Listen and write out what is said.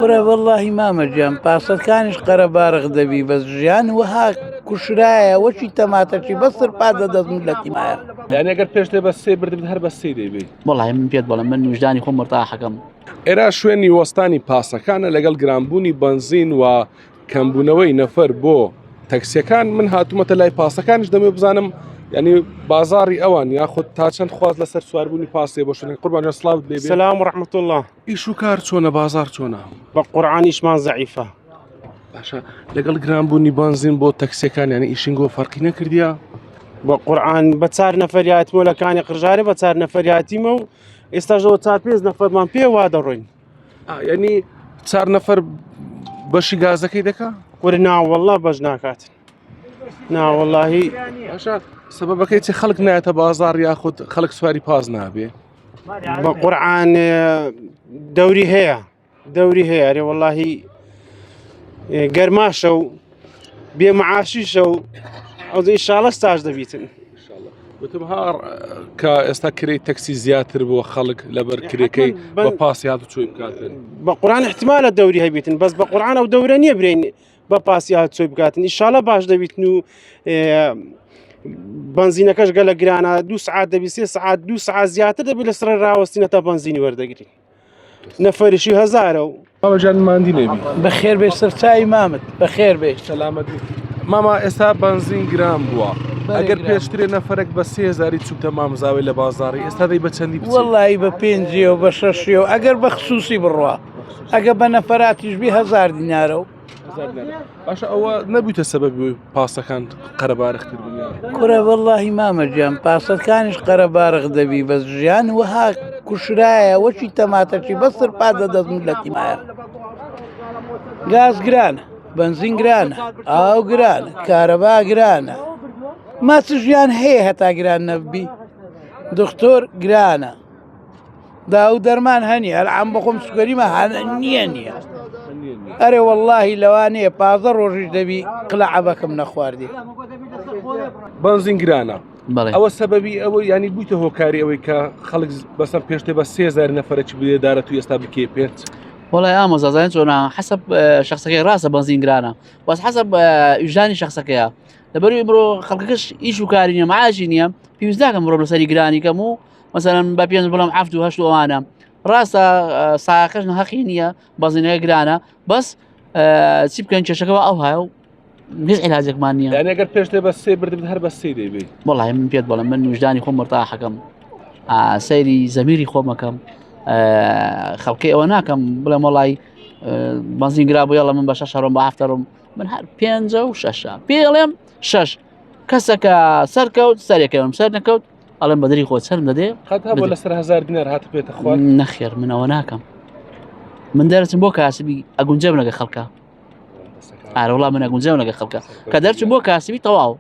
کورە وەڵاهی مامە گیان پاسەکانیش قەرەبارغ دەبی بەس ژیان وەها کوشرایە وەکی تەماتەکی بەس سرپا دە دەست میللەتی مایە. یانی ئەگەر پێشتر بە سێ بردبت هەر بە سێی دەیبەی. وەڵاهی من پێت بڵێم من ویژدانی خۆم مەرتاحەکەم. ئێرە شوێنی وەستانی پاسەکانە لەگەڵ گرانبوونی بەنزین و کەمبوونەوەی نەفەر بۆ تەکسیەکان من هاتوومەتە لای پاسەکانیش دەمێ بزانم ینی بازاری ئەوان یاخود تا چەند خواست لەسەر سواربوونی پاسێ بۆ شوێنی قوربان سڵاوت لێ سلام و رحمة الله ئیش و کار چۆنە بازار چۆنە؟ بە قورعان ئیشمان زەعیفە. باشە لەگەڵ گرانبوونی بەنزین بۆ تەکسیەکان یانی ئیشینگۆ فەرقی نەکردیە؟ بە قورعان بە چار نەفەریاتمە لە کانی قرژارێ بە چار نەفەریاتیمە و ئێستاش لەوە چار پێنج نەفەرمان پێ وا دەڕۆین. یعنی چار نەفەر بەشی گازەکەی دەکا؟ کورە نا وەڵڵا بەش ناکات. نا وەڵڵاهی باشە سەبەبەکەی چی خەڵک نایەتە بازاڕ یاخود خەڵک سواری پاس نابێ؟ بە قورعان دەوری هەیە دەوری هەیە ئەرێ وەڵاهی گەرماشە و بێ معاشیشە و ئەو ئیشاڵە ستاش دەبیتن وتم هاڕ کە ئێستا کرێی تەکسی زیاتر بووە خەڵک لەبەر کرێکەی بە پاسی هات و چۆی بکاتن بە قورآن احتمالە دەوری هەبیتن بەس بە قورآن ئەو دەورە نییە برین بە پاسی هاتوچۆی بکاتن ئیشاڵە باش دەبیتن و بەنزینەکەش گەلە گرانە دو سعات دەبی سێ سعات دو سعات زیاتر دەبی لەسەر ڕاوەستینە تا بەنزینی وەردەگرین نەفەریشی هەزارە و مامەجان ماندی نەبی بەخێر بێ سەرچوی مامت بەخێر بێ سەلامەت ماما ئێستا بەنزین گران بووە ئەگەر پێشترێ نەفرێک بە سێزاری چوتە مامزاوی لە بازاری ئێستا دەی بە چەندی وەڵی بە پێنجی و بە شەشی و ئەگەر بە خصوصی بڕوا ئەگە بە نەفەراتیش بی هزار دینارە و باشە ئەوە نەبوویتە سەبەبی پاسەکان قەرەبارختر بن کورە وەڵاهی مامە گیان پاسەکانیش قەرەبارغ دەبی بەس ژیان وەها کوشرایە وەکی تەماتەکی بەس سرپا دە دەست میللەتی مایە گاز گرانە بەنزین گرانە ئاو گرانە کارەبا گرانە ما چ ژیان هەیە هەتا گران نەبی دکتۆر گرانە داو دەرمان هەنی ئەلعام بەخۆم سوکەریمە هەن نییە نییە ئەرێ واللهی لەوانەیە پازە ڕۆژیش دەبی قلە عەبەکەم نەخواردی بەنزین گرانە ئەوە سەبەبی ئەوە ینی بوویتە هۆکاری ئەوەی کە خەڵک بەسەر پێشتێ بە سێزار نەفرەکی بدێ دارە تو ئێستا بکێ پێنج وڵی ئامۆزازانین چۆنا حەسب شخصەکەی ڕاستە بەنزین گرانە بەس حەسب ویژدانی شخصەکەیە لەبەروی بڕۆ خەڵکەکەش ئیش و کاری نیە معاشی نییە پێویست ناکەم بڕۆ لەسەری گرانی کەم و مەسەلەن بە پێنج بڵم حەفت و هەشت و ئەوانە ڕاستە ساقەش هەقی نییە بەزینەکە گرانە بەس چی بکەن کێشەکەەوە ئەو هاە و هیچ علاجێکمان نییە یعنی ئەگەر پێشتێ بە سێ بردبت هەر بە سێ دەیبی وەڵی من پێت بڵم من وژدانی خۆم مرتاحەکەم سەیری زەمیری خۆمەکەم خەڵکی ئەوە ناکەم بڵێم وەڵی بەنزین گرا بۆ یاڵە من بە شەش هەڕۆم بە هەفتەڕم من هەر پێنجە و شەشە پێڵێم شەش کەسەکە سەرکەوت سەرەکەم سەر نەکەوت ئەڵێم بەدری خۆ چەند دەدێ قەت هەبوو لەسەر هزار دینار هات پێتە خوار نەخێر من ئەوە ناکەم من دەرچم بۆ کاسبی ئەگونجێم لەگە خەڵکە ئارەوڵا من ئەگونجێم لەگە خەڵکە کە دەرچم بۆ کاسبی تەواو.